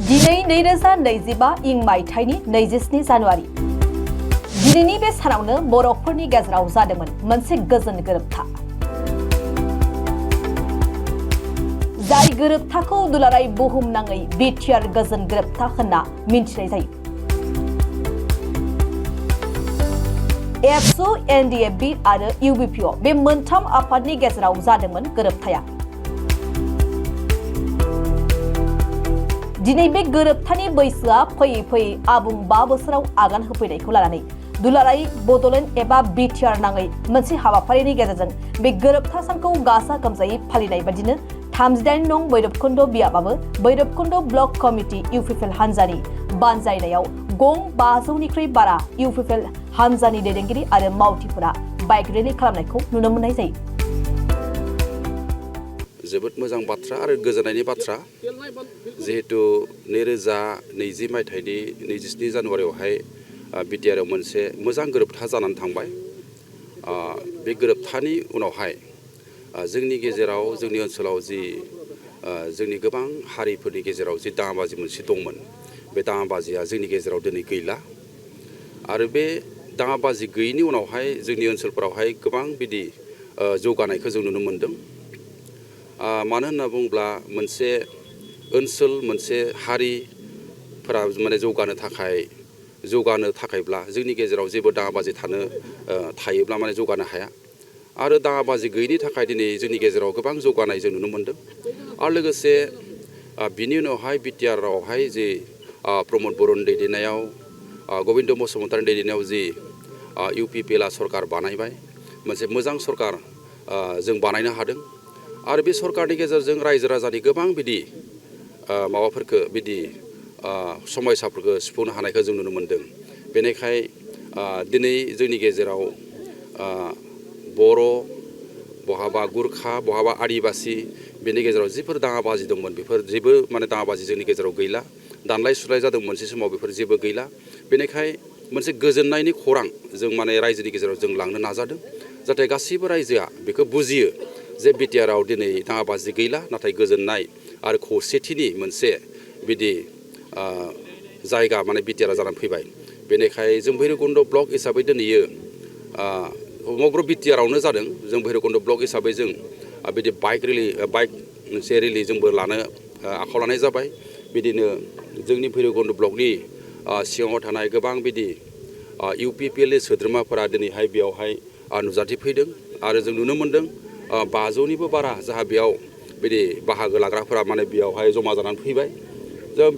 दिनै 2025 इं मायथाइनि 27 जानुवारि दिनैनि बे सानावनो बर'फोरनि गेजेराव जादोंमोन मोनसे गोजोन गोरोबथा। जाय गोरोबथाखौ दुलाराय बुहुमनाङै बिटिआर गोजोन गोरोबथा होनना मिन्थिनाय जायो। एबसु, एनडिएफबि आरो इउबिपिअ बे मोनथाम आफादनि गेजेराव जादोंमोन गोरोबथाया। दिनै बे गोरोबथानि बैसोआ फैयै फैयै आबुं 5 बोसोराव आगान होफैनायखौ लानानै दुलाराय बड'लेण्ड एबा बिटिआर नाङै मोनसे हाबाफारिनि गेजेरजों बे गोरोबथा सानखौ गाजा गोमजायै फालिनाय बादिनो 38 नं भैरबकुन्द बियाबाबो भैरबकुन्द ब्लक कमिटि इउपिपिएल हानजानि बानजायनायाव गं 500निख्रुइ बारा इउपिपिएल हानजानि दैदेनगिरि आरो मावथिफोरा बाइक रेलि खालामनायखौ नुनो मोननाय जायो। जोबोद मोजां बाथ्रा आरो गोजोननायनि बाथ्रा जिहेतु 2020 मायथाइनि 27 जानुवारियावहाय बिटिआरआव मोनसे मोजां गोरोबथा जानानै थांबाय। बे गोरोबथानि उनावहाय जोंनि गेजेराव जोंनि ओनसोलाव जि जोंनि गोबां हारिफोरनि गेजेराव जि दाङाबाजि मोनसे दंमोन बे दाङाबाजिया जोंनि गेजेराव दिनै गैला आरो बे दाङाबाजि गैयैनि उनावहाय जोंनि ओनसोलफोरावहाय गोबां बिदि जौगानायखौ जों नुनो मोनदों। मानो होनना बुङोब्ला मोनसे ओनसोल मोनसे हारिफोरा माने जौगानो थाखायब्ला जोंनि गेजेराव जेबो दाङाबाजि थायोब्ला माने जौगानो हाया आरो दाङाबाजि गैयैनि थाखाय दिनै जोंनि गेजेराव गोबां जौगानाय जों नुनो मोनदों। आरो लोगोसे बिनि उनावहाय बिटिआरआवहाय जि प्रमद बर'नि दैदेननायाव गबिन्द बसुमतारिनि दैदेननायाव जि इउपिपिएलआ सरकार बानायबाय मोनसे मोजां सरकार जों बानायनो हादों आरो बे सरकारनि गेजेरजों रायजो राजानि गोबां बिदि माबाफोरखौ बिदि समयसाफोरखौ सुफुंनो हानायखौ जों नुनो मोनदों। बेनिखाय दिनै जोंनि गेजेराव बर' बहाबा गुरखा बहाबा आदिबासि बेनि गेजेराव जिफोर दाङाबाजि दंमोन बेफोर जेबो माने दाङाबाजि जोंनि गेजेराव गैला। दानलाय सुलाय जादों मोनसे समाव बेफोर जेबो गैला। बेनिखाय मोनसे गोजोननायनि खौरां जों माने रायजोनि गेजेराव जों लांनो नाजादों जाहाथे गासैबो रायजोआ बेखौ बुजियो जे बिटिआरआव दिनै दाङाबाजि गैला नाथाय गोजोननाय आरो खौसेथिनि मोनसे बिदि जायगा माने बिटिआरआ जानानै फैबाय। बेनिखाय जों भैरबकुन्द ब्लक हिसाबै दिनैयो समग्र बिटिआरआवनो जादों। जों भैरबकुन्द ब्लक हिसाबै जों बिदि बाइक मोनसे रेलि जोंबो लानो आखायाव लानाय जाबाय। बिदिनो जोंनि भैरबकुन्द ब्लकनि सिङाव थानाय गोबां बिदि इउपिपिएलनि सोद्रोमाफोरा दिनैहाय बेयावहाय नुजाथिफैदों आरो जों नुनो मोन्दों 500निबो बारा जाहा बेयाव बिदि बाहागो लाग्राफोरा माने बेयावहाय जमा जानानै फैबाय।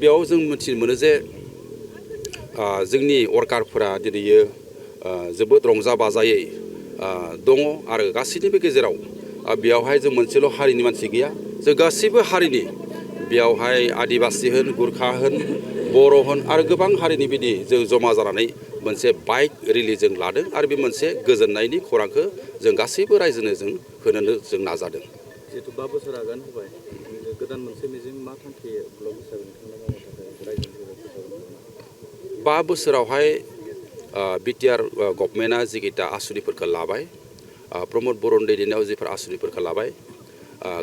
बेयाव जों मिथिनो मोनो जे जोंनि वर्कारफोरा दिनैयो जोबोद रंजा बाजायै दङ आरो गासैनिबो गेजेराव बेयावहाय जों मोनसेल' हारिनि मानसि गैया जों गासैबो हारिनि बेयावहाय आदिबासि होन गुरखा होन बर' होन आरो गोबां हारिनि बिदि जों जमा जानानै मोनसे बाइक रेलि जों लादों आरो बे मोनसे गोजोननायनि खौरांखौ जों गासैबो रायजोनो जों होनो जों नाजादों। जिहेतु 5 बोसोर आगान होबाय गोदान मोनसे मिजिं मा थांखि ब्लक हिसाबै नोंथांनो मावनो थाखाय रायजोनि गेजेराव 5 बोसोरावहाय बिटिआर गभर्नमेन्टआ जिगिता आसुनिफोरखौ लाबाय प्रमद बर'नि दैदेननायाव जिफोर आसुनिफोरखौ लाबाय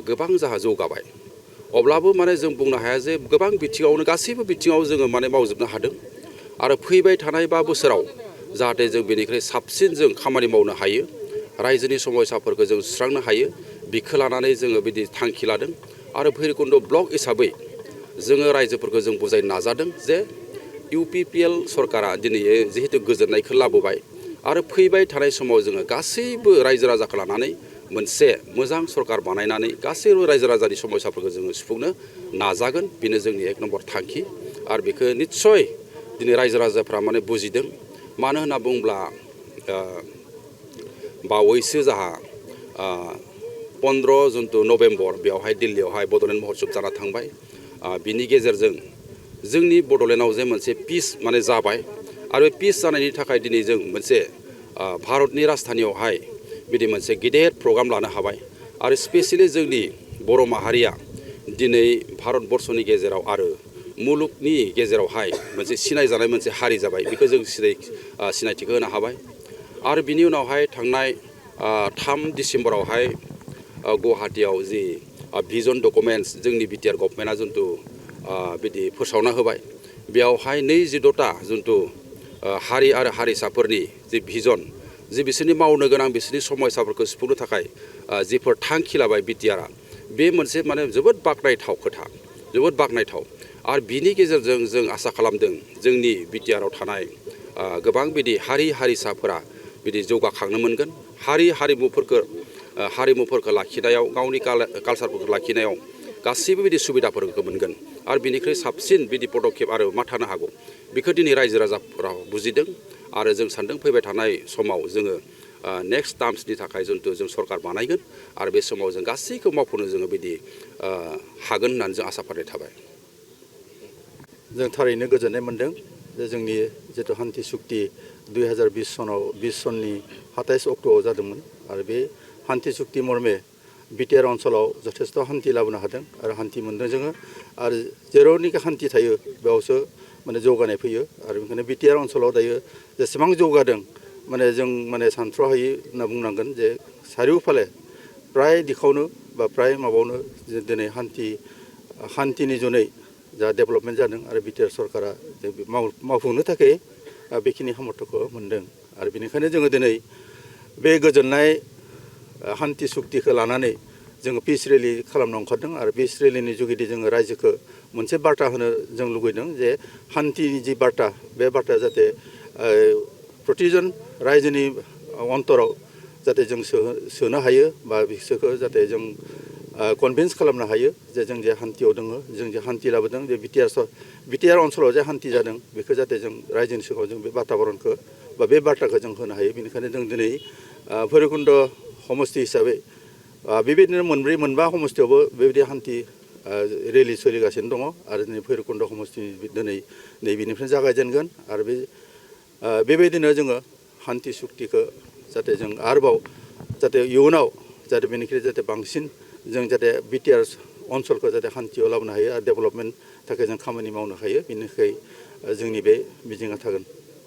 गोबां जाहा जौगाबाय। अब्लाबो माने जों बुंनो हाया जे गोबां बिथिङावनो गासैबो बिथिङाव जोङो माने मावजोबनो हादों आरो फैबाय थानाय 5 बोसोराव जाहाथे जों बेनिख्रुइ साबसिन जों खामानि मावनो हायो रायजोनि समयसाफोरखौ जों सुस्रांनो हायो बिखौ लानानै जोङो बिदि थांखि लादों आरो भैरबकुन्द ब्लक हिसाबै जोङो रायजोफोरखौ जों बुजायनो नाजादों जे इउपिपिएल सरकारा दिनै जिहेतु गोजोननायखौ लाबोबाय आरो फैबाय थानाय समाव जोङो गासैबो रायजो राजाखौ लानानै मोनसे मोजां सरकार बानायनानै गासैबो रायजो राजानि समयसाफोरखौ जोङो सुफुंनो नाजागोन। बेनो जोंनि 1 नम्बर थांखि आरो बेखौ निस्सय दिनै रायजो राजाफ्रा माने बुजिदों। मानो होनना बुङोब्ला बावैसो जाहा 15 नभेम्बर बेयावहाय दिल्लीयावहाय बड'लेण्ड महत्सब जाना थांबाय। बिनि गेजेरजों जोंनि बड'लेण्डआव जे मोनसे पिस माने जाबाय आरो पिस जानायनि थाखाय दिनै जों मोनसे भारतनि राजधानियावहाय बिदि मोनसे गिदिर प्रग्राम लानो हाबाय आरो स्पेसियेलि जोंनि बर' माहारिया दिनै भारतबर्षनि गेजेराव आरो मुलुगनि गेजेरावहाय मोनसे सिनायजानाय मोनसे हारि जाबाय बेखौ जों सिनायथिखौ होनो हाबाय। आरो बिनि उनावहाय थांनाय 3 डिसेम्बरावहाय गुवाहाटीयाव जि भिजन डकुमेन्ट्स जोंनि बिटिआर गभर्नमेन्टआ जिथु बिदि फोसावना होबाय बेयावहाय 22टा जिथु हारि आरो हारिसाफोरनि जि भिजन जि बिसोरनि मावनो गोनां बिसोरनि समयसाफोरखौ सुफुंनो थाखाय जिफोर थांखि लाबाय बिटिआरआ बे मोनसे माने जोबोद बाख्नायथाव खोथा जोबोद बाख्नायथाव आरो बिनि गेजेरजों जों आसा खालामदों जोंनि बिटिआरआव थानाय गोबां बिदि हारि हारिसाफोरा बिदि जौगाखांनो मोनगोन हारिमुफोरखौ लाखिनायाव गावनि कालसारफोरखौ लाखिनायाव गासैबो बिदि सुबिदाफोरखौ मोनगोन आरो बिनिख्रुइ साबसिन बिदि पदक्षेप आरो मा थानो हागौ बेखौ दिनै रायजो राजाफोरा बुजिदों आरो जों सानदों फैबाय थानाय समाव जोङो नेक्स्ट टार्म्सनि थाखाय जिथु जों सरकार बानायगोन आरो बे समाव जों गासैखौ मावफुंनो जोङो बिदि हागोन होननानै जों आसा फारिनाय थाबाय। जों थारैनो गोजोननाय मोन्दों जे जोंनि जिथु हान्थि सुक्ति 2020 सननि 27 अक्ट'आव जादोंमोन आरो बे हान्थि सुक्ति मर्मे बिटिआर ओनसोलाव जथेस्थ' हान्थि लाबोनो हादों आरो हान्थि मोन्दों जोङो आरो जेरावनिखि हान्थि थायो बेयावसो माने जौगानाय फैयो आरो बेनिखायनो बिटिआर ओनसोलाव दायो जेसेबां जौगादों माने जों माने सानथ्र'हायै होनना बुंनांगोन जे चारिय'फाले प्राय दिखावनो बा प्राय माबावनो दिनै हान्थिनि जुनै जा डेभेलपमेन्ट जादों आरो बिटिआर सरकारा मावफुंनो थाखाय बेखिनि सामर्थ्यखौ मोन्दों आरो बेनिखायनो जोङो दिनै बे गोजोननाय हान्थि सुक्तिखौ लानानै जोङो पिस रेलि खालामनो ओंखारदों आरो पिस रेलिनि जुगिदि जोङो रायजोखौ मोनसे बार्ता होनो जों लुगैदों जे हान्थिनि जि बार्ता बे बार्ताया जाहाथे प्रतिजन रायजोनि अन्तराव जाहाथे जों सोनो हायो बा बिसोरखौ जाहाथे जों कनभिन्स खालामनो हायो जे जों जे हान्थियाव दङ जों जे हान्थि लाबोदों जे बिटिआर ओनसोलाव जे हान्थि जादों बेखौ जाहाथे जों रायजोनि सिगाङाव जों बे बाताबरणखौ बा बे बार्ताखौ जों होनो हायो बेनिखायनो जों दिनै भैरबकुन्द समस्ति हिसाबै बेबायदिनो मोनबा समस्तियावबो बेबायदि हान्थि रेलि सोलिगासिनो दङ आरो दिनै भैरबकुन्द समस्ति दिनै नैबेनिफ्राय जागायजेनगोन आरो बेबायदिनो जोङो हान्थि सुक्तिखौ जाहाथे जों आरोबाव जाहाथे इयुनाव जाहाथे बेनिख्रुइ जाहाथे बांसिन जों जाहाथे बिटिआर ओनसोलखौ जाहाथे हान्थियाव लाबोनो हायो आरो डेभेलपमेन्ट थाखाय जों खामानि मावनो हायो बेनि थाखाय जोंनि बे मिजिंआ थागोन।